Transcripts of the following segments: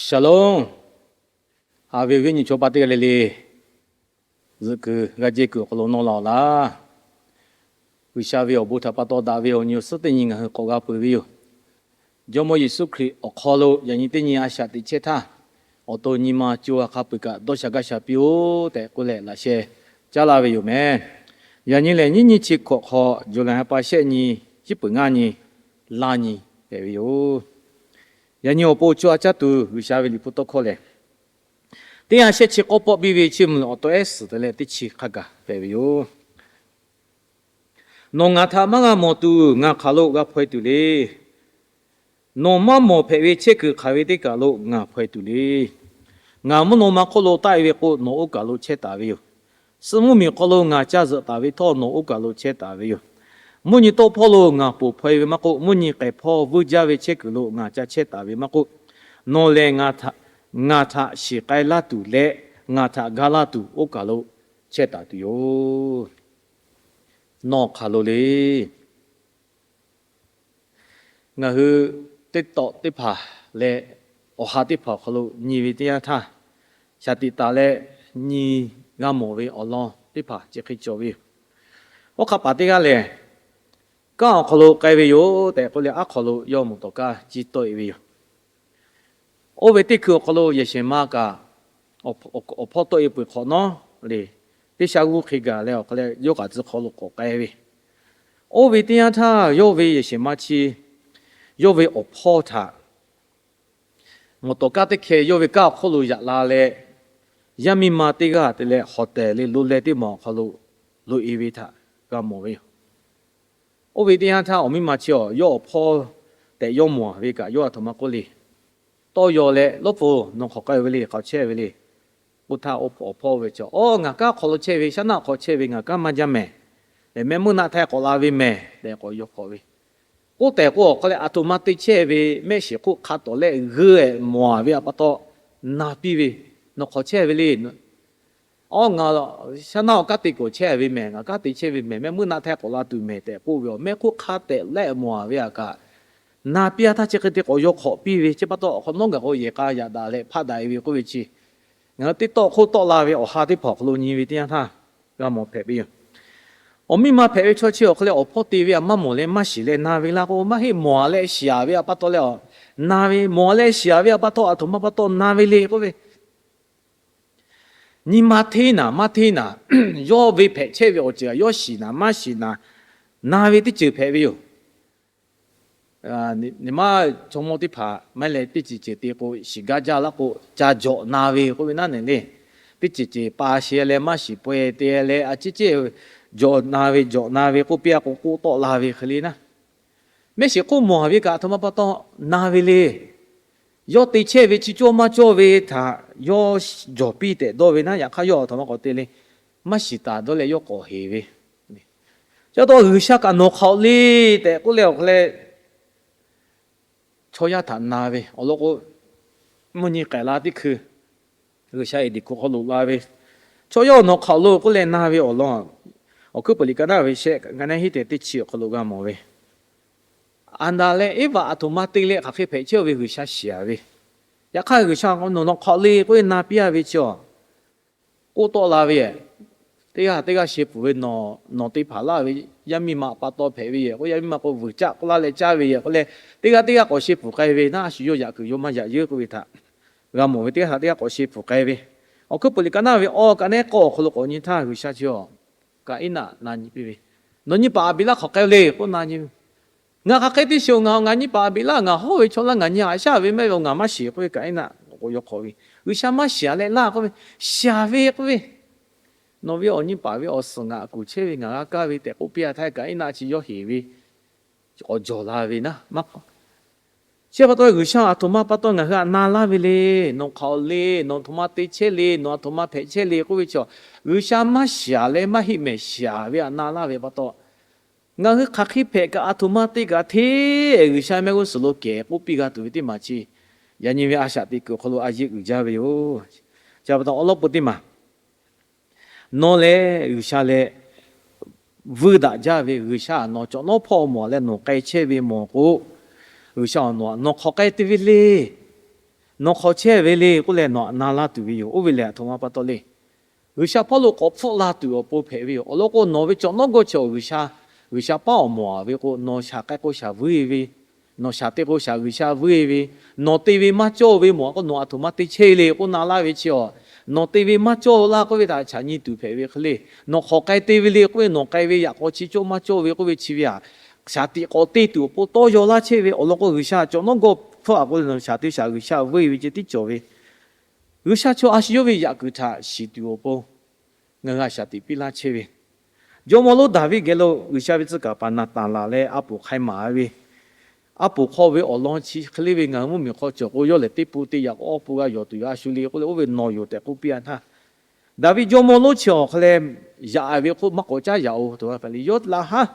Shalom. Haꞈ ve awˬ viˉ awˬ nyi chaw pa teˇ g'aˇ le le, zuhꞈ kuiˬ g'a jehˇ kuiˬ awˬ hk'aw lo nawˇ la-oˬ laˇ. G'uiˬsha ve awˬ bon htaꞈ pa taw daꞈ ve awˬ nyi awˬ suhˉ teˇ nyi ngaˬ hui k'awꞈ g'a peuˬ ve yoˬ. Jawˇmawˇ Yeˍsuˆ Hkriꞈ awˬ hk'aw lo yaꞈ nyi teˇ nyi a shaꞈ teꞈ chehˇ htaˇ, awˬ to nyi ma co ha hk'a peu-eˬ kaꞈ dawˇ sha gaˇ sha piˇ-oˆ tehꞈ k'oˆ leh laꞈ sheh caˉ laˇ ve yoˬ meh. Yaꞈ nyi lehˬ, nyiˇ nyi chi hkawꞈ hk'aw July ha pa shehˆ nyi, hiˉ peuˬ ngaˇ nyi, laˇ nyi hpehꞈ ve yoˬ. Yaꞈ nyi awˬ pon co ha caˇ tuˬ G'uiˬsha ve Liꞈ hpu tawˇ hkawˇ lehˬ, teˇ ha shehˆ chi k'awˇ pawˆ biˇ ve Chiˇ mvuh awˬ to ehˉ suhˍ te leh teˇ chi hk'a gaˬ hpehꞈ ve yoˬ. Nawˬ ngaˬ htaꞈ maˇ g'a mawˬ tuˬ, ngaˬ hk'aˬ lo g'a hpaw-e tuˬ le. Nawˬ maˇ mawˬ hpehꞈ ve chehˇ kuiˬ hk'aˬ ve teˇ kaˬ lo ngaˬ hpaw-e tuˬ le. Ngaˬ mvuhˇ naw ma hk'oˆ lo taˆ-e ve k'o, nawˬ oˇ kaˬ lo chehˇ taˍ ve yoˬ. Suh mvuhˇmiˬ hk'aw lo ngaˬ ca zuhꞈ taˍ ve htawˇ, nawˬ oˇ kaˬ lo chehˇ taˍ ve yoˬ. Mvuhˇ nyi tawˆ hpawˇ lo ngaˬ ponˬ hpaw-e ve maˇ k'oˆ, mvuhˇ nyi k'ehˬ hpawˇ vuiˇ jaˇ ve chehˇ kuiˬ lo ngaˬ ca chehˇ taˍ ve maˇ k'oˆ, nawˬ lehˬ ngaˬ htaꞈ shiˍ k'ai laˇ tuˬ leh ngaˬ htaꞈ ga laˇ tuˬ oˇ kaˬ lo chehˇ taˍ tuˬ yoˬ. Nawˬ hk'aˬ lo le. Ngaˬ hui teˇ tawˆ teˇ hpaˍ leh awˬ ha teˇ hpaˍ awˬ hk'aw lo nyi ve teˇ yanˇ htaˇ, shaˍ tiꞈ taˍ leh nyi g'a mawˬ ve awˬ lawn teˇ hpaˍ chi hk'e cawˬ ve yoˬ. Oˇ hk'a paˍ teˇ g'aˇ lehˬ, kanˉ awˬ hk'aw lo k'ai ve yoˬ tehꞈ k'oˆ leh, aˉ hk'aw lo yawˇ mvuhˇ tawˍ kaˇ ciˇ tawˆ-e ve yoˬ. Oˇ ve teˇ hkui awˬ hk'aw lo yehˬ shehˍ ma kaꞈ awˬ hpawˇ tawˆ-e peuˬ hk'awꞈ nawˉ le, teˇ sha g'uˇ hk'e gaˬ leh awˬ hk'a leh yawˇ kaꞈ tcuh hk'aw lo k'awꞈ k'ai ve. Oˇ ve teˇ yanˇ htaˇ yawˇ ve yehˬ shehˍ ma chi yawˇ ve awˬ hpawˇ htaꞈ mvuhˇ tawˍ kaˇ teˇ hkeh yawˇ ve kanˉ awˬ hk'oˆ lo yaꞈ la leh, yaˇ miˇ ma teˇ g'aˇ te leh hawˍ tehˍ le lo leh teˇ maˬ awˬ hk'aw lo loꞈ-e ve htaꞈ g'a mawˬ ve yoˬ. Oˇ ve teˇ yanˇ htaˇ awˬ miˇ ma chi awˬ yawˇ awˬ hpawˇ tehꞈ yawˇ mawˬ ve kaꞈ yawˇ a htoꞈ ma k'oˆ le. Tawˇ yaw leh, Lawˇ pfuhˍ, nawˬ hk'aˬ k'ai ve le, hk'aˬ chehˇ ve le k'oˆ htaˇ, awˬ hpawˇ ve chi, Awˬ, ngaˬ kanˉ hk'aw lo chehˇ ve, shaˉ naˆ hk'aw chehˇ ve, ngaˬ kanˉ maˇ jaˇ mehˍ. Mehˆ muˇ naˆ htaiˇ k'awꞈ la ve mehˍ tehꞈ k'awꞈ yaw hk'awꞈ ve. K'oˆ tehꞈ k'o, awˬ hk'aw leh a htoꞈ ma te chehˇ ve mehˆ shiˍ hk'oˆ hk'a tawˍ leh g'euˆ-ehˍ mawˬ-a ve pa taw na piˇ ve, Nawˬ hk'aˬ chehˇ ve le. Awˬ, ngaˬ shaˉ naˆ awˬ kanˉ te k'awꞈ chehˇ ve mehˍ, ngaˬ kanˉ te chehˇ ve mehˍ, mehˆ muˇ naˆ htaiˇ k'awꞈ la tuˬ mehˍ tehꞈ k'oˆ ve, awˬ mehˆ hk'oˆ hk'a tawˍ leh mawˬ-a ve htaꞈ kaꞈ na piˇ-a htaˇ, chi hk'e te k'awꞈ yaw hk'awꞈ piˇ ve. Chi pa taw awˬ hk'awꞈ nawˉ gaˬ k'o yehˬ k'a yaꞈ daꞈ leh hpaˆ daꞈ-e ve k'oˆ ve chi, ngaˬ hui teˇ tawˆ hk'oˆ tawˆ la ve awˬ ha teˇ hpaˍ awˬ hk'aw lo nyi ve teˇ yanˇ htaˇ g'a mawˬ hpehꞈ ve yoˬ. Awˬ miˇ ma hpehꞈ ve chaw chi awˬ hk'aw leh awˬ hpawˇ te ve htaꞈ maˇ mawˬ leh maˇ shiˍ leh na ve laˇ k'o, maˇ heˆ, mawˬ-a leh shiˍ-a ve htaꞈ pa taw leh a, na ve, mawˬ-a leh shiˍ-a ve htaꞈ pa taw a htoꞈ ma pa taw na ve le k'oˆ ve, nyi ma hteˇ naˍ maˇ hteˇ naˍ, yawˇ ve hpehꞈ chehˇ ve awˬ ceuˬ htaꞈ yawˇ shiˍ naˍ maˇ shiˍ naˍ, na ve teˇ ceuˬ hpehꞈ ve yoˬ. Nyi ma chaw mawˇ teˇ hpaˍ maˇ heˆ leh teˇ ceuˬ ceuˬ te k'o shiˍ gaˇ jaˇ laˇ k'o, ca jawꞈ na ve k'oˆ ve naˉ neˬ le. Teˇ ceuˬ ceuˬ pa sheh leh maˇ shiˍ paweh te leh a ciˉ ceˇ jawꞈ na ve, jawꞈ na ve k'oˆ piˇ-a k'o, k'oˆ tawˆ la ve hk'e le naˉ. Mehˆ shiˍ hk'oˆ mawˬ-a ve kaꞈ a htoꞈ ma pa taw na ve le. Yawˇ te chehˇ ve chi cawˇ maˇ cawˇ ve htaꞈ yawˇ jawˬ piˇ tehꞈ dawˇ ve naˉ, yaꞈ hk'aˇ yawˇ a htoꞈ ma k'awꞈ te le. Maˇ shiˍ taˍ dawˇ leh yawˇ k'awꞈ heˍ ve. Chi pa taw G'uiˬsha kaꞈ nawˬ hk'aˬ le tehꞈ k'oˆ leh awˬ hk'aw leh chaw yaˇ htaꞈ na ve awˬ lawn k'o, mvuhˇ nyi k'ehˬ la teˇ hkui G'uiˬsha Eˍdenˍ hk'aw lo la ve, chaw yaˇ nawˬ hk'aˬ lo k'oˆ leh na ve awˬ lawn, Awˬ hkuiˉ puiˍ liꞈ ka naˉ ve shehˆ, ka naˉ hiˉ te teˇ chi awˬ hk'aw lo g'a mawˬ ve, Aˍdanˍ leh Eˇvaꞈ a htoꞈ ma te leh hk'aˬ hk'e hpehꞈ chehˇ ve G'uiˬsha shiˍ-a ve. Yaꞈ hk'aˇ G'uiˬsha nawˬ hk'aˬ le k'oˆ leh na piˇ-a ve chi a k'oˆ tawˆ la ve, teˇ g'aˇ teˇ g'aˇ sheh pfuhˍ ve, nawˬ teˇ hpaˍ laˇ ve yaˇ miˇ ma pa taw hpehꞈ ve yehˬ k'o, yaˇ miˇ ma k'o vuiˬ caˆ k'oˆ laˇ leh caˇ ve yehˬ k'oˆ leh, teˇ g'aˇ teˇ g'aˇ k'awꞈ sheh pfuhˍ k'ai ve naˉ, a shu yawˇ yaꞈ kuiˬ yawˇ maˇ yaꞈ yeuˉ k'oˆ ve htaꞈ g'a mawˬ ve, teˇ g'aˇ htaꞈ teˇ g'aˇ k'awꞈ sheh pfuhˍ k'ai ve. Awˬ hkuiˉ puiˍ liꞈ ka naˉ ve awˬ ka naˉ k'awˇ awˬ hk'aw lo k'awꞈ nyi htaˇ G'uiˬsha chi a Kaˍiˉnaˆ na nyi piˇ ve, Nawˬ nyi paˍ Aˍbeˍlaˆ hk'aˬ k'ai le k'oˆ na nyi ve, Ngaˬ hk'aˬ hk'e te shiˍ-oˬ, ngaˬ ngaˬ nyi paˍ Aˍbeˍlaˆ ngaˬ hawˉ ve chaw laˇ, ngaˬ nyi haꞈ shaˉ ve maˇ heˆ ve, ngaˬ maˇ shiˍ k'oˆ ve Kaˍiˉnaˆ k'awꞈ yaw hk'awꞈ ve. G'uiˬsha maˇ shiˍ-a leh laˇ k'oˆ ve, Shiˍ-a ve k'oˆ ve, Nawˬ ve awˬ nyi paˍ ve awˬ suhˍ ngaˬ kuˬ chehˇ ve ngaˬ g'a kaˇ ve tehꞈ k'oˆ piˇ-a htaˇ Kaˍiˉnaˆ chi yawˇ heˍ ve k'awꞈ jawˬ la ve naˉ maˇ k'o. Chi pa taw G'uiˬsha a htoꞈ ma pa taw ngaˬ hui htaꞈ na laˇ ve le. Nawˬ hk'aˬ le, nawˬ a htoꞈ ma te chehˇ le, nawˬ a htoꞈ ma hpehꞈ chehˇ le k'oˆ ve chi a, G'uiˬsha maˇ shiˍ-a leh maˇ heˆ mehˍ shiˍ-a ve htaꞈ na laˇ ve pa taw, ngaˬ hui hk'aˬ hk'e hpehꞈ kaꞈ a htoꞈ ma te kaꞈ hteˇ G'uiˬsha mehˆ g'uˇ suhˍ lo kehˬ k'oˆ piˇ g'a tuˬ ve teˇ maˬ chi, yaꞈ nyi ve a shaꞈ teꞈ kuiˬ awˬ hk'aw lo a yeˇ uiˍ jaˇ ve yoˬ. Chi pa taw awˬ lawn peu teˇ maˬ nawˬ leh G'uiˬsha leh vuiˇ daꞈ jaˇ ve, G'uiˬsha nawˬ cawꞈ nawˉ hpawˇ mawˬ leh nawˬ k'ai chehˇ ve mawˬ k'o, G'uiˬsha nawˬ htaꞈ nawˬ hk'aˬ k'ai te ve le. Nawˬ hk'awꞈ chehˇ ve le k'oˆ leh nawˬ htaꞈ na laˇ tuˬ ve yoˬ. Oˇ ve lehˬ, aˬ htoꞈ ma pa taw le. G'uiˬsha hpawˇ lo k'awꞈ hpfuhˆ la tuˬ awˬ pon hpehꞈ ve yoˬ. Awˬ lawn k'o, nawˬ ve cawˬ nawˉ gawˇ chi awˬ G'uiˬsha, G'uiˬsha paˉ awˬ mawˬ-a ve k'o, nawˬ shaˍ k'ai k'o shaˍ vuiˇ ve, nawˬ shaˍ te k'o shaˍ G'uiˬsha vuiˇ ve, nawˬ te ve maˇ cawˇ ve mawˬ k'o, nawˬ aˬ htoꞈ ma te chehˇ le k'oˆ na laˇ ve chi awˬ, nawˬ te ve maˇ cawˇ laˇ k'oˆ ve htaꞈ chaꞈ nyi tuˬ hpehꞈ ve hk'e le. Nawˬ hk'awꞈ k'ai te ve le k'oˆ ve, nawˬ k'ai ve yaꞈ k'aw chi cawˇ maˇ cawˇ ve k'oˆ ve chi ve aꞈ, shaˍ tiꞈ k'awꞈ te tuˬ awˬ pon tawˇ yaw laˇ chehˇ ve. Awˬ lawn k'o, G'uiˬsha cawˬ nawˉ gawˇ hpfuhˆ-a k'oˆ leh nawˬ shaˍ te shaˍ G'uiˬsha vuiˇ ve ceh tiˉ cawˬ ve. G'uiˬsha chaw a shu yawˇ ve yaꞈ kuiˬ htaꞈ shiˍ tuˬ awˬ pon ngaˬ hui htaꞈ shaˍ tiꞈ piˇ laˇ chehˇ ve. Jawˇmawˇ lonˉ Daˍviˆ geh lo G'uiˬsha ve tcuh kaˍ paˍ Naˍtanˍ laˬ leh a poˍ hk'ai maˍ ve, a poˍ hk'aw ve awˬ lawn chi hk'e le ve ngaˬ hui mvuhˇmiˬ hk'aw cawˬ k'o, yawˇ lehˬ teˇ pun te yaꞈ k'o awˇ pun g'a yawˬ tuˬ yoˬ, a shu le k'oˆ leh oˇ ve nawˬ yoˬ tehꞈ k'oˆ piˇ-a htaˇ, Daˍviˆ jawˇmawˇ lonˉ chi awˬ hk'aw leh yaꞈ ve hk'oˆ maˇ k'awꞈ caˉ yaꞈ-oˬ, htoꞈ ma hpehꞈ le, yawˇ laꞈ haˉ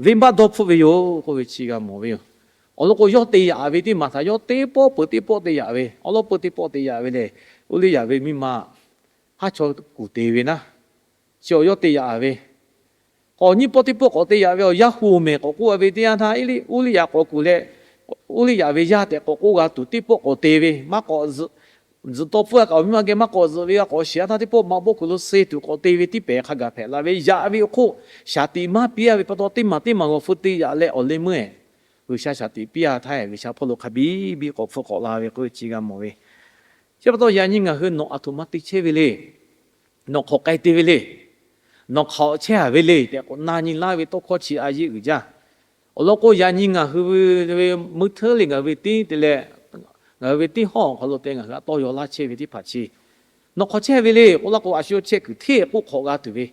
venˇbaˆ dawˇ hpfuhˆ ve yoˬ k'oˆ ve chi g'a mawˬ ve yoˬ. Awˬ lawn k'o, yawˇ te yaꞈ ve teˇ maˬ htaꞈ yawˇ teˇ pawˆ peuˬ teˇ pawˆ te yaꞈ ve, awˉ lawˉ peuˬ teˇ pawˆ te yaꞈ ve lehˬ, Uˇliˇyaꞈ ve miˇ ma haˉ chaw kuˬ te ve naˉ, chi awˬ yawˇ te yaꞈ ve k'awꞈ nyiˇ pawˆ teˇ pawˆ k'awꞈ te yaꞈ ve awˬ, yaˇ hu mehˍ k'awꞈ k'oˆ-a ve teˇ yanˇ htaˇ, Uˇliˇyaꞈ k'awꞈ kuˬ leh, Uˇliˇyaꞈ ve yaˇ tehꞈ k'awꞈ k'oˆ g'a tuˬ teˇ pawˆ k'awꞈ te ve, maˇ k'awꞈ zuhꞈ tawˇ hpfuhˇ-a kaꞈ awˬ miˇ ma geh maˇ k'awꞈ zuhꞈ ve, g'a k'awꞈ shiˍ-a htaˇ teˇ pawˆ maꞈ bawˆ kuiˬ lo suh tuˬ k'awꞈ te ve tiˉ pehˍ hk'a gaˬ hpehꞈ la ve. Yaꞈ ve awˬ hk'oˆ shaˍ tiꞈ maˇ piˇ-a ve pa taw, teˇ maˬ teˇ maˬ g'awˬ hpfuh te yaꞈ leh awˬ leh meuˇ-eˬ, G'uiˬsha shaˍ tiꞈ piˇ-a htaˇ, G'uiˬsha hpawˇ lo hk'a biˇ biˇ k'awꞈ hpfuhˆ k'awꞈ la ve k'oˆ ve chi g'a mawˬ ve. Chi pa taw yaꞈ nyi ngaˬ hui nawˬ aˬ htoꞈ ma te chehˇ ve le. Nawˬ hk'awꞈ k'ai te ve le. Nawˬ hk'awꞈ chehˇ-a ve le tehꞈ k'awꞈ na nyi laˇ ve tawˇ hkawˇ chi a yeˆ uiˍ jaˇ. Awˬ lawn k'o, yaꞈ nyi ngaˬ hui ve meuˇ hteˇ le ngaˬ hui ve tiˉ te leh, ngaˬ hui ve tiˉ hawˉ awˬ hk'aw lo te ngaˬ hui a tawˇ yaw laˇ chehˇ ve teˇ hpaˍ chi, nawˬ hk'awꞈ chehˇ ve le k'oˆ laˇ k'o, a shu yawˇ chehˇ kuiˬ hteˇ k'oˆ hk'awꞈ g'a tuˬ ve,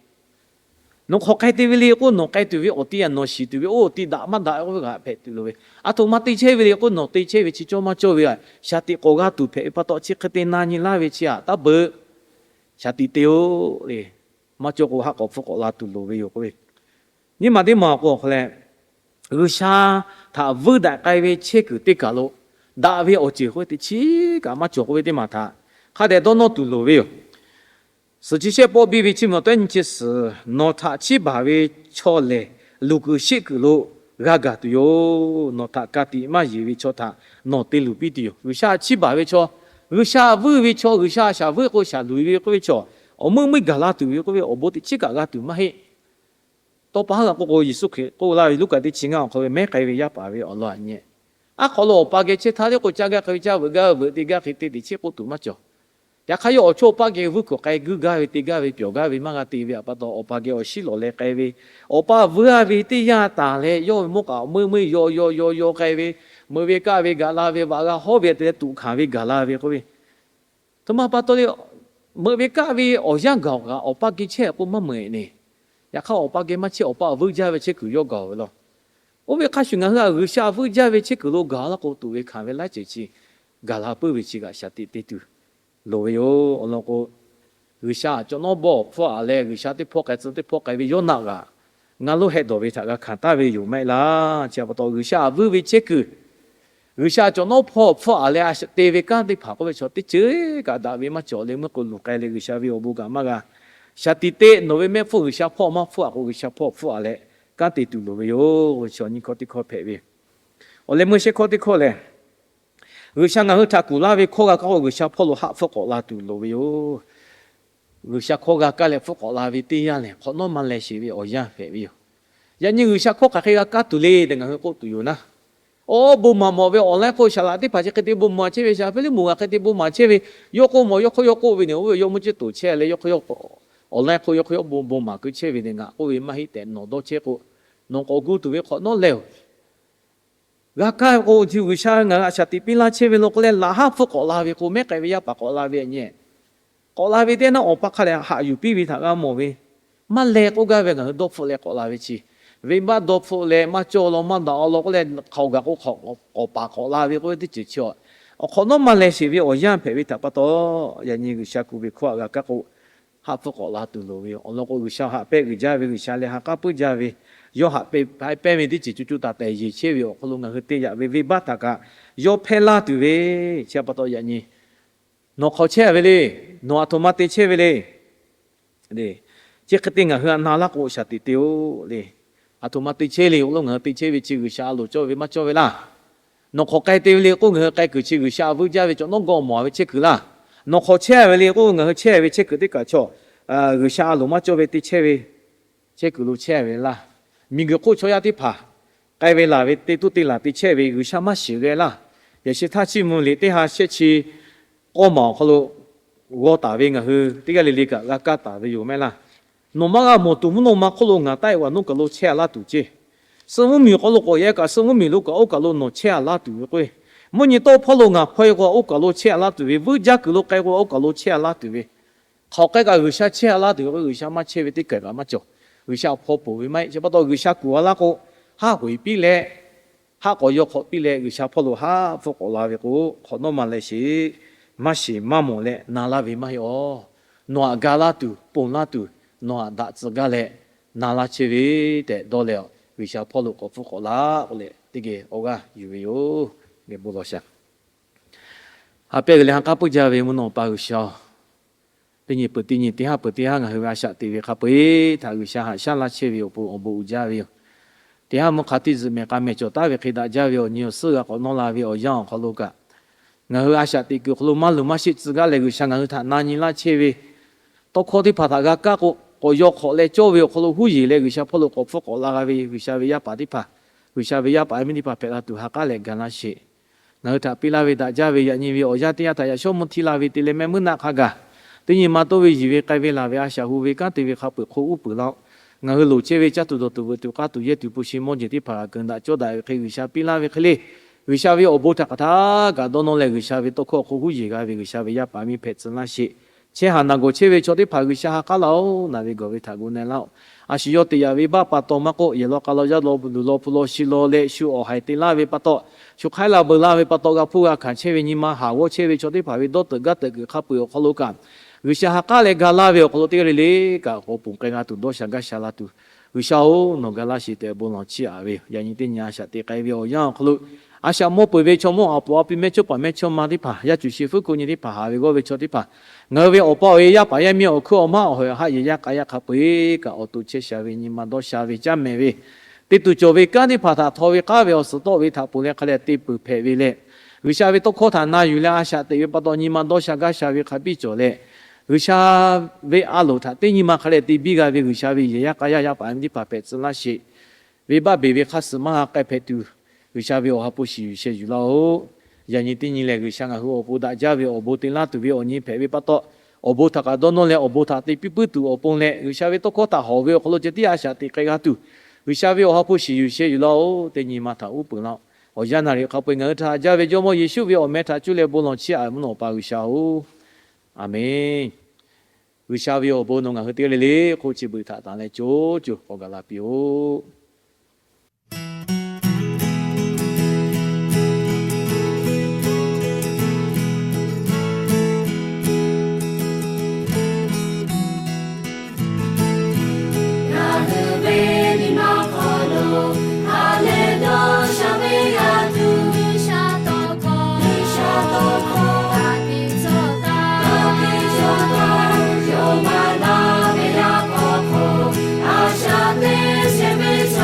nawˬ hk'awꞈ k'ai te ve le k'oˆ nawˬ k'ai tuˬ ve awˬ ti-a, nawˬ shiˍ tuˬ ve oˇ awˬ ti daꞈ maˇ daꞈ k'oˆ ve g'a hpehꞈ tuˬ loˍ ve. Aˬ htoꞈ ma te chehˇ ve le k'oˆ nawˬ te chehˇ ve chi cawˇ maˇ cawˇ ve shaˍ tiꞈ k'awꞈ g'a tuˬ hpehꞈ ve pa taw, chi hk'e te na nyi laˇ ve chi-a taˇ beuꞈ. Shaˍ tiꞈ te-o le. Maˇ cawˇ k'o, haˆ k'awꞈ hpfuhˆ k'awꞈ la tuˬ loˍ ve yoˬ k'oˆ ve. Nyiˇ maˬ teˇ maˬ awˬ hk'aw leh, G'uiˬsha htaꞈ vuiˇ daꞈ k'ai ve chehˇ kuiˬ teˇ kaˬ lo daꞈ ve awˬ ceuˬ k'oˆ ve teˇ chiˉ kaꞈ maˇ cawˬ k'oˆ ve teˇ maˬ htaꞈ hk'a dehꞈ dawˇ nawˇ tuˬ loˍ ve yoˬ. Suhˍ chi shehˆ pawˆ biˇ ve Chiˇ mvuh tawehˉ nyi chi suhˍ, nawˬ htaꞈ chiˇ baˬ ve chaw lehˬ, luˬ kuiˬ sheˆ kuiˬ lo g'a gaˬ tuˬ yoˬ. Nawˬ htaꞈ ka tiꞈ maˇ yeˬ ve chaw htaꞈ nawˬ te luˬ piˇ tuˬ yoˬ. G'uiˬsha chiˇ baˬ ve chaw, G'uiˬsha vuiˇ ve chaw, G'uiˬsha shaˍ vuiˇ k'o shaˍ luˬ ve k'oˆ ve chaw, awˬ meuˇ meuˇ gaˬ la tuˬ ve k'oˆ ve awˬ bon teˇ chiˉ kaꞈ g'a tuˬ maˇ heˆ. Tawˇ pa haˉ g'a k'oˆ k'o, Yeˍsuˆ Hkriꞈ k'oˆ laˇ ve Luˉkaꞈ teˇ chi ngaˇ awˬ hk'aw ve mehˉ k'ai ve yaˇ paˍ ve awˬ lawn aꞈ nyi, aˉ hk'aw lo awˬ pa geh chehˇ htaˇ le k'o, caˇ gaˇ hk'e ve caˇ, veuꞈ gaˇ veuꞈ, te gaˇ hk'e te, teꞈ chiˉ k'oˆ tuˬ maˇ cawˬ. Yaꞈ hk'aˇ yawˇ awˬ chawˇ awˬ pa geh vuiˇ kuiˬ k'ai guiˇ gaˇ ve, te gaˇ ve, pyawˬ gaˇ ve, maˇ g'a te ve pa taw, awˬ pa geh awˬ shiˉ lawˬ leh k'ai ve, awˬ pa vuiˇ-a ve teˇ yanˇ taˍ leh yawˇ ve mawˇ kaꞈ awˬ meuˇ meuˇ yaw yaw yaw yaw k'ai ve, meuꞈ ve kaˆ ve gaˬ la ve, vaꞈ g'a hawˉ ve te leh tuꞈ hkanˍ ve gaˬ la ve k'oˆ ve, aˬ htoꞈ ma pa taw le, meuꞈ ve kaˆ ve awˬ yanˇ gaˬ-oˬ kaꞈ, awˬ pa geh chehˇ k'o maˇ meuꞈ-e ne. Yaꞈ hk'aˇ awˬ pa geh maˇ chehˇ, awˬ pa vuiˇ jaˇ ve chehˇ kuiˬ yawˇ gaˬ-oˬ ve law. Oˇ ve hk'a shuˍ ngaˬ hui-a G'uiˬsha vuiˇ jaˇ ve chehˇ kuiˬ lo gaˬ laˇ k'o, tuꞈ ve hkanˍ ve laiˉ ceuˬ chi gaˬ la puiˉ ve chi kaꞈ shaˍ tiꞈ te tuˬ loˍ ve yoˬ. Awˬ lawn k'o, G'uiˬsha cawˬ nawˉ bawˆ hpfuhˆ a leh, G'uiˬsha teˇ hpawˇ k'ai tcuh teˇ hpawˇ k'ai ve yawˇ naˆ g'aꞈ ngaˬ lo heh dawˬ ve htaꞈ g'a hkanˍ taˍ ve yoˬ maˇ heˆ laˇ. Chi pa taw G'uiˬsha vuiˇ ve chehˇ kuiˬ, G'uiˬsha cawˬ nawˉ hpawˇ hpfuhˆ a leh a te ve kanˉ teˇ hpaˍ k'oˆ ve chaw teˇ ceuˬ kaꞈ daꞈ ve maˇ cawˬ leh meuˇ k'o luˬ k'ai leh G'uiˬsha ve awˬ bon kaꞈ maˇ g'a. Shaˍ tiꞈ te nawˬ ve mehˆ hpfuhˇ G'uiˬsha hpawˇ maˇ hpfuhˆ a k'o, G'uiˬsha hpawˇ hpfuhˆ a leh kanˉ te tuˬ loˍ ve yoˬ. Chi awˬ nyi hkawˇ teˇ hkawˇ hpehꞈ ve. Awˬ leh meuˇ shehˇ hkawˇ teˇ hkawˇ lehˬ, G'uiˬsha ngaˬ hui htaꞈ kuˬ laˇ ve hkawˇ g'a kaˇ k'o, G'uiˬsha hpawˇ lo haˆ hpfuhˆ k'awꞈ la tuˬ loˍ ve yoˬ. G'uiˬsha hkawˇ g'a kaˇ leh hpfuhˆ k'awꞈ la ve teˇ yanˇ lehˬ, hk'awꞈ nawˉ maˇ leh sheˍ ve awˬ yanˇ hpehꞈ ve yoˬ. Yaꞈ nyi G'uiˬsha hkawˇ hk'aˬ hk'e g'a kaˇ tuˬ le tehꞈ ngaˬ hui k'oˆ tuˬ yoˬ naˉ, awˬ bon maˍ mawˬ ve awˬ laˇ hk'oˆ, Saˍlaꞈ teˇ hpaˍ chi hk'e te bon maˍ chehˇ ve, Saˍlaꞈ Hpiˇliˇmonˍ hk'aˬ hk'e te bon maˍ chehˇ ve, yawˇ k'oˆ mawˬ yawˇ hk'oˆ yawˇ k'oˆ ve ne, oˇ ve yawˇ mvuhˇ ceˇ toˍ chehˇ leh yawˇ hk'oˆ yawˇ awˬ laˇ hk'oˆ yawˇ hk'oˆ yawˇ bon maˍ keu chehˇ ve ne, ngaˬ k'oˆ ve maˇ heˆ tehꞈ nawˬ dawˇ chehˇ k'o, nawˬ k'awꞈ gu tuˬ ve hk'awꞈ nawˉ leh-oˬ. G'a kaˇ ve k'o, G'uiˬsha ngaˬ hui htaꞈ shaˍ tiꞈ piˇ laˇ chehˇ ve law k'oˆ leh, laꞈ haˉ hpfuhˆ k'awꞈ la ve k'o, mehˉ k'ai ve yaˇ paˍ k'awꞈ la ve aꞈ nyi, k'awꞈ la ve teˇ naˉ awˬ pa hk'a lehˬ haꞈ yuˬ piˇ ve htaꞈ g'a mawˬ ve, maˇ leh k'oˆ gaˇ ve ngaˬ hui dawˇ hpfuhˆ leh k'awꞈ la ve chi, venˇbaˆ dawˇ hpfuhˆ leh maˇ cawˇ law maˇ daꞈ-aw law k'oˆ leh hk'aoꞈ gaˬ k'o hk'awꞈ k'awꞈ paˍ k'awꞈ la ve k'oˆ ve teˇ ceuˬ chi, awˬ hk'awꞈ nawˉ maˇ leh sheˍ ve awˬ yanˇ hpehꞈ ve htaꞈ pa taw, yaꞈ nyi G'uiˬsha kuˬ ve hkawˇ htaꞈ g'a kaˇ k'o, haˆ pfuhˆ k'awꞈ la tuˬ loˍ ve yoˬ. Awˬ lawn k'o, G'uiˬsha haꞈ pehnˇ uiˍ jaˇ ve, G'uiˬsha leh ha k'aˉ puiˉ jaˇ ve, yawˇ haꞈ pehnˇ ve teˇ ceuˬ co co taiˍ taiˍ yeˬ chehˇ ve awˬ hk'aw lo ngaˬ hui te yaꞈ ve venˇbaˆ htaꞈ kaꞈ yawˇ hpehˇ laˇ tuˬ ve, chi pa taw yaꞈ nyi nawˬ hk'awꞈ chehˇ ve le, nawˬ aˬ htoꞈ ma te chehˇ ve le, chi hk'e te ngaˬ hui htaꞈ na laˇ k'o shaˍ tiꞈ te-o le. Aˬ htoꞈ ma te chehˇ le k'oˆ lo ngaˬ hui te chehˇ ve chi G'uiˬsha a loˍ cawˇ ve maˇ cawˇ ve laˇ. Nawˬ hk'awꞈ k'ai te ve le k'oˆ, ngaˬ hui k'ai kuiˬ chi G'uiˬsha a vuiˇ jaˇ ve cawˬ nawˉ gawˇ mawˬ ve chehˇ kuiˬ laˇ. Nawˬ hk'awꞈ chehˇ ve le k'oˆ, ngaˬ hui chehˇ ve chehˇ kuiˬ teˇ kaꞈ chaw G'uiˬsha a loˍ maˇ cawˇ ve te chehˇ ve chehˇ kuiˬ lo chehˇ ve laˇ. Miˬguiˬ hk'oˆ chaw yaˇ teˇ hpaˍ k'ai ve laˬ ve teˇ tuˉ teˇ laˬ te chehˇ ve G'uiˬsha maˇ shiˍ g'aˇ laˇ. Yaꞈ sheh htaˇ chiˇ mvuh liꞈ teˇ ha shehˆ chi k'awˇ maˬ awˬ hk'aw lo g'aw taˍ ve ngaˬ hui teˇ g'aˇ le le kaꞈ g'a kaˇ taˍ ve yoˬ mehˆ laˇ. Nawˬ maˇ g'a mawˬ tuˬ mvuhˇ naw ma hk'oˆ lo ngaˬ taˆ-e ve awˬ nuˇ kaˬ lo chehˇ-a laˇ tuˬ ceˇ. Suhˆ mvuhˇmiˬ hk'aw lo k'awꞈ yaꞈ kaꞈ suhˆ mvuhˇmiˬ lo kaꞈ oˇ kaˬ lo nawˬ chehˇ-a laˇ tuˬ ve k'o, mvuhˇ nyi tawˇ hpawˇ lo ngaˬ hpaw-e k'o oˇ kaˬ lo chehˇ-a laˇ tuˬ ve, vuiˇ jaˇ kuiˬ lo k'ai k'o oˇ kaˬ lo chehˇ-a laˇ tuˬ ve, hk'aoꞈ k'ai kaꞈ G'uiˬsha chehˇ-a laˇ tuˬ ve k'o, G'uiˬsha maˇ chehˇ ve teˇ kaˬ kaꞈ maˇ cawˬ. G'uiˬsha awˬ hpaw poˬ ve maˇ heˆ. Chi pa taw G'uiˬsha kuˬ-a laˇ k'o, haˉ hoꞈ-e piˇ leh, haˉ k'awꞈ yaw hk'awꞈ piˇ leh G'uiˬsha hpawˇ lo haˉ hpfuhˇ k'awꞈ la ve k'o, hk'awꞈ nawˉ ma leh sheˍ, maˇ shiˍ maˇ mawˬ leh na laˇ ve maˇ heˆ-aˬ. Nawˬ htaꞈ ga laˇ tuˬ, ponˬ laˇ tuˬ, nawˬ htaꞈ daꞈ tcuh gaˇ leh na laˇ chehˇ ve tehꞈ dawˇ leh, G'uiˬsha hpawˇ lo k'awꞈ hpfuhˇ k'awꞈ la k'oˆ leh teˇ geh awˬ g'aˇ yuˬ ve yoˬ. Geh bon lawˬ shaˍ. Ha pehˇ g'uiˬ leh ha k'aˉ puiˉ jaˇ ve mvuhˇ naw pa G'uiˬsha-oˬ, teˇ nyi peuˬ teˇ nyi, teˇ haˉ peuˬ teˇ haˉ ngaˬ hui ve a shaꞈ teꞈ ve hk'a peu-eˬ htaꞈ G'uiˬsha haꞈ shaˉ laˇ chehˇ ve awˬ pon awˬ bon uiˍ jaˇ ve yoˬ. Teˇ haˉ mvuhˇ hk'a tiˇ zuhꞈ mehˬ k'a mehˬ cawˬ taˉ ve hk'e daꞈ jaˇ ve awˬ nyi awˬ suhˉ g'a k'awꞈ nawˇ la ve awˬ yanˇ awˬ hk'aw lo kaꞈ, ngaˬ hui a shaꞈ teꞈ kuiˬ awˬ hk'aw lo maˇ luˬ maˇ sheˆ tcuh gaˇ leh G'uiˬsha ngaˬ hui htaꞈ na nyi laˇ chehˇ ve tawˇ hkawˇ teˇ hpaˍ htaꞈ g'a kaˇ k'o, k'awꞈ yaw hk'awꞈ leh cawˇ ve awˬ hk'aw lo huˉ yeˬ leh G'uiˬsha hpawˇ lo k'awꞈ hpfuhˇ k'awꞈ la g'a ve G'uiˬsha ve yaˇ paˍ teˇ hpaˍ, G'uiˬsha ve yaˇ paˍ yaˇ miˇ teˇ hpaˍ hpehꞈ la tuˬ ha k'aˉ leh ga laˇ sheˍ. Ngaˬ hui htaꞈ piˇ laˇ ve daꞈ jaˇ ve yaꞈ nyi ve awˬ yanˇ teˇ yanˇ htaꞈ yaꞈ shawˉ mvuhˇ htiˇ la ve te leh mehˆ muiˉ naˆ hk'a gaˬ, teˇ nyi ma toˇ ve yiˬ ve k'ai ve laˬ ve a shaꞈ hu ve kanˉ te ve hk'a peu-eˬ hk'oˆ uˉ peunˍ laˇ-oˆ. Ngaˬ hui loˍ chehˇ ve caˇ tuˬ dawˬ tuˬ veuꞈ tuˬ k'aˇ tuˬ yehˇ tuˬ hpu shi mawˇ jeˬ teˇ hpaˍ g'a keunˍ daꞈ cawˇ daꞈ ve hk'e G'uiˬsha piˇ laˇ ve hk'e le, G'uiˬsha ve awˬ bon htaꞈ hk'aˬ htaˇ kaꞈ dawˇ nawˇ leh G'uiˬsha ve tawˇ hkawˇ awˬ hk'oˆ huˉ yeˬ g'a ve G'uiˬsha ve yaˇ paˍ miˇ hpehꞈ tcuh laˇ sheˍ. Chehˇ haˍ naˬ gawˬ chehˇ ve chaw teˇ hpaˍ G'uiˬsha ha k'aˉ laˇ-oˆ. Naˬ ve gawˬ ve htaꞈ gu na-e laˇ-oˆ. A shu yawˇ te yaꞈ ve baˆ pa taw maˇ k'oˆ, yehˬ law k'a law yaˇ law luˬ law hpu law shi law leh shu awˬ haiˬ te laˇ ve pa taw, shu hk'aiˉ la beuˬ laˇ ve pa taw g'a hpuˇ g'a hkanˍ chehˇ ve nyi ma haˍ g'awˇ chehˇ ve chaw teˇ hpaˍ ve dawˇ teuꞈ gaˇ teuꞈ kuiˬ hk'a peu-eˬ awˬ hk'aw lo kaꞈ, G'uiˬsha ha k'aˉ leh ga laˇ ve awˬ hk'aw lo teˇ g'aˇ le le kaꞈ k'awꞈ ponˬ k'ai g'a tuˬ dawˇ sha gaˇ sha la tuˬ, G'uiˬsha-oˬ, nawˬ ga laˇ sheˍ tehꞈ bon lawˬ chiˇ aꞈ ve yoˬ. Yaꞈ nyi teˇ nyi a shaꞈ teꞈ k'ai ve awˬ yanˇ awˬ hk'aw lo, a shaꞈ mawˇ peuˬ ve chaw mawˇ aˬ poˍ a pi mehˇchawˇpaˍ mehˇchawˇma teˇ hpaˍ, yaˇ cuˬ shi fuˉ ko nyi teˇ hpaˍ, haˍ ve g'awˇ ve chaw teˇ hpaˍ, ngaˬ hui ve awˬ pa awˬ e yaˇ paˍ yaˇ miˇ awˬ hkuiˉ awˬ maˉ awˬ hawehˬ haꞈ yehˬ yaˇ k'a yaˇ hk'a peu-eˬ kaꞈ awˬ to chehˇ sha ve nyi ma dawˇ sha ve caˇ mehˍ ve, te tuˬ cawˬ ve kanˉ teˇ hpaˍ htaꞈ htaw ve k'aˉ ve awˬ suhˍ tawˆ ve htaꞈ ponˬ leh hk'a leh te peuˬ hpehꞈ ve leh, G'uiˬsha ve tawˇ hkawˇ htaꞈ na yuˬ leh a shaꞈ teꞈ ve pa taw nyi ma dawˇ sha gaˇ sha ve hk'a biˇ cawˬ leh, G'uiˬsha ve a loˍ htaꞈ teˇ nyi ma hk'a leh te biˇ g'a ve G'uiˬsha ve yehˬ yaˇ k'a yaˇ yaˇ paˍ miˇ teˇ hpaˍ hpehꞈ tcuh laˇ sheˍ. Venˇbaˆ beˬ ve hk'aˇ suh maˇ ha k'ai hpehꞈ tuˬ, G'uiˬsha ve awˬ ha hpu shiˍ yuˬ sheh yuˬ laˇ-oˆ. Yaꞈ nyi teˇ nyi lehˬ, G'uiˬsha ngaˬ hui awˬ pon daꞈ jaˇ ve awˬ bon te laˇ tuˬ ve awˬ nyi hpehꞈ ve pa taw, awˬ bon htaꞈ kaꞈ dawˇ nawˇ leh awˬ bon htaꞈ te piˇ puiˉ tuˬ awˬ pon leh, G'uiˬsha ve tawˇ hkawˇ htaꞈ hawꞈ ve awˬ hk'aw lo ceh tiˉ a shaꞈ teꞈ k'ai g'a tuˬ, G'uiˬsha ve awˬ ha hpu shiˍ yuˬ sheh yuˬ laˇ-oˆ. Teˇ nyi ma htaꞈ uˉ peunˍ laˇ-oˆ. Awˬ yanˇ naˍ riˍ hk'a peu-eˬ ngaˬ hui htaꞈ haꞈ jaˇ ve Jawˇmawˇ Yeˍsuˆ ve awˬ meh htaꞈ cuˇ leh bon lawˬ chiˇ aꞈ ve mvuhˇ naw pa G'uiˬsha-oˬ, Aˍmenˇ. G'uiˬsha ve awˬ bon nawˬ ngaˬ hui teˇ g'aˇ le le hk'oˆ chi beuꞈ htaꞈ tanˍ leh co co k'awꞈ gaˬ la piˇ-oˆ. Ngaˬ hui ve nyi ma hk'aw lo ha lehˬ dawˇ sha ve g'a tuˬ, G'uiˬsha tawˇ hkawˇ, G'uiˬsha tawˇ hkawˇ, a piˇ cawˇ taˍ, a piˇ cawˇ taˍ, yawˇ maˇ na ve yaˇ hk'aw hk'oˆ, a shaꞈ teꞈ shehˍ ve chaw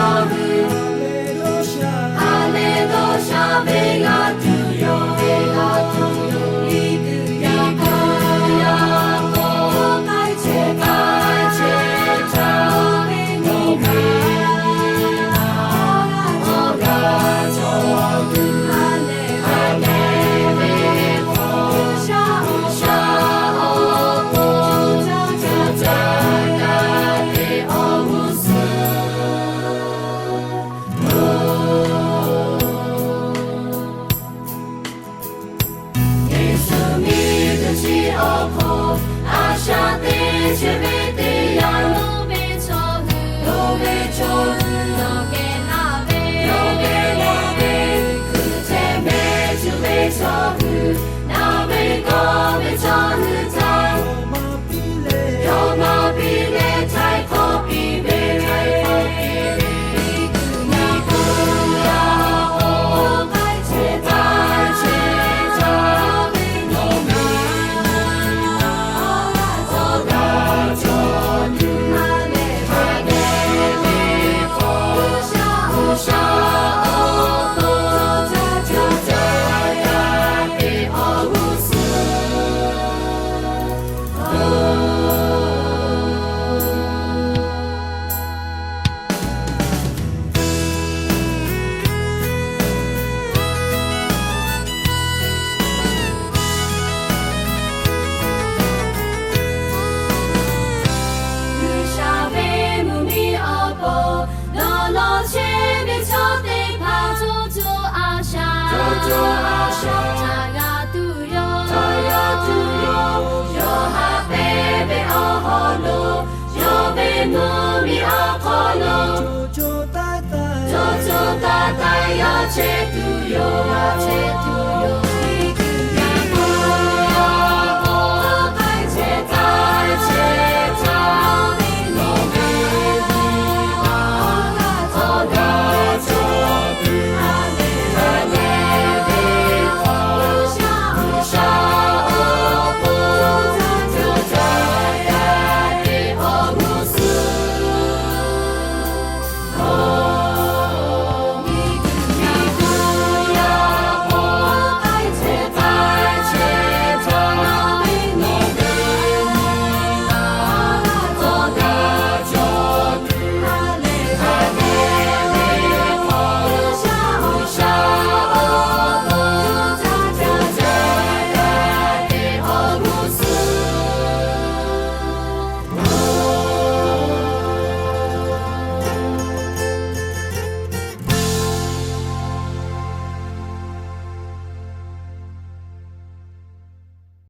a shaꞈ g'a tuˬ yoˬ. Yawˇ ha pehˇ ve awˬ hawˉ lo, yawˇ ve mvuhˇ miˬ awˬ hk'aw lo co co taiˍ taiˍ yawˇ chehˇ tuˬ yoˬ.